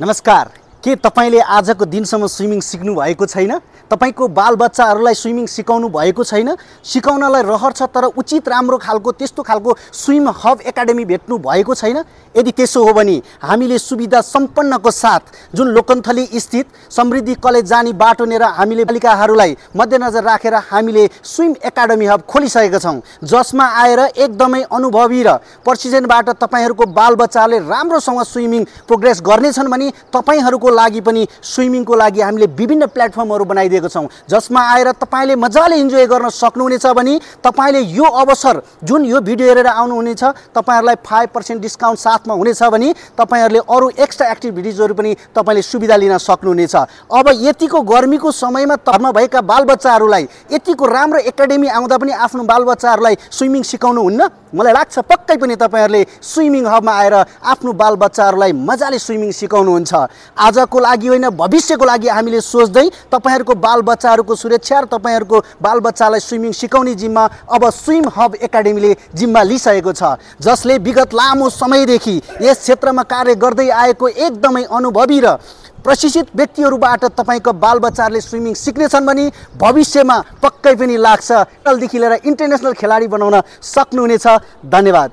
नमस्कार। के तपाईले आजको दिनसम्म स्विमिङ सिक्नु भएको छैन? तपाईको बालबच्चाहरूलाई स्विमिङ सिकाउनु भएको छैन? सिकाउनलाई रहर छ तर उचित राम्रो खालको त्यस्तो खालको स्विम हब एकाडेमी भेट्नु भएको छैन? यदि त्यसो हो भने हामीले सुविधा सम्पन्नको साथ जुन लोकन्थली स्थित समृद्धि कलेज जाने बाटो नेर हामीले बालिकाहरूलाई मध्यनजर राखेर हामीले स्विम एकाडेमी हब खोलिसकेका छौं, जसमा आएर एकदमै अनुभवी र प्रिसिजनबाट तपाईहरुको बालबच्चाले राम्रोसँग स्विमिङ प्रोग्रेस गर्नेछन् भने तपाईहरुको लागि पनि स्विमिङको लागि हामीले विभिन्न प्लेटफर्महरु बनाइदिएका छौं, जसमा आएर तपाईले मजाले इन्जोय गर्न सक्नुहुनेछ भने तपाईले यो अवसर जुन यो भिडियो हेरेर आउनुहुनेछ तपाईहरुलाई 5% डिस्काउन्ट साथमा हुनेछ भने तपाईहरुले अरु एक्स्ट्रा एक्टिभिटिजहरु पनि तपाईले सुविधा लिन सक्नुहुनेछ। अब यतिको गर्मीको समयमा घरमा भएका बालबच्चाहरूलाई यतिको राम्रो एकाडेमी आउँदा पनि आफ्नो बालबच्चाहरूलाई स्विमिङ सिकाउनु हुन्न? मलाई लाग्छ पक्कै पनि तपाईहरुले स्विमिङ हबमा आएर आफ्नो बालबच्चाहरूलाई मजाले स्विमिङ सिकाउनुहुन्छ। आजको लागि होइन भविष्यको लागि हामीले सोच्दै तपाईहरुको बालबच्चाहरूको सुरक्षा र तपाईहरुको बालबच्चालाई स्विमिङ सिकाउने जिम्मा अब स्विम हब एकाडेमीले जिम्मा लिइसकेको छ, जसले विगत लामो समयदेखि यस क्षेत्रमा कार्य गर्दै आएको एकदमै अनुभवी र प्रशिक्षित व्यक्तिहरुबाट तपाईको बालबच्चाहरूले स्विमिङ सिक्नेछन् भने भविष्यमा पक्कै पनि लाग्छ नेपालदेखि लिएर इन्टरनेशनल खेलाडी बनाउन सक्नुहुनेछ। धन्यवाद।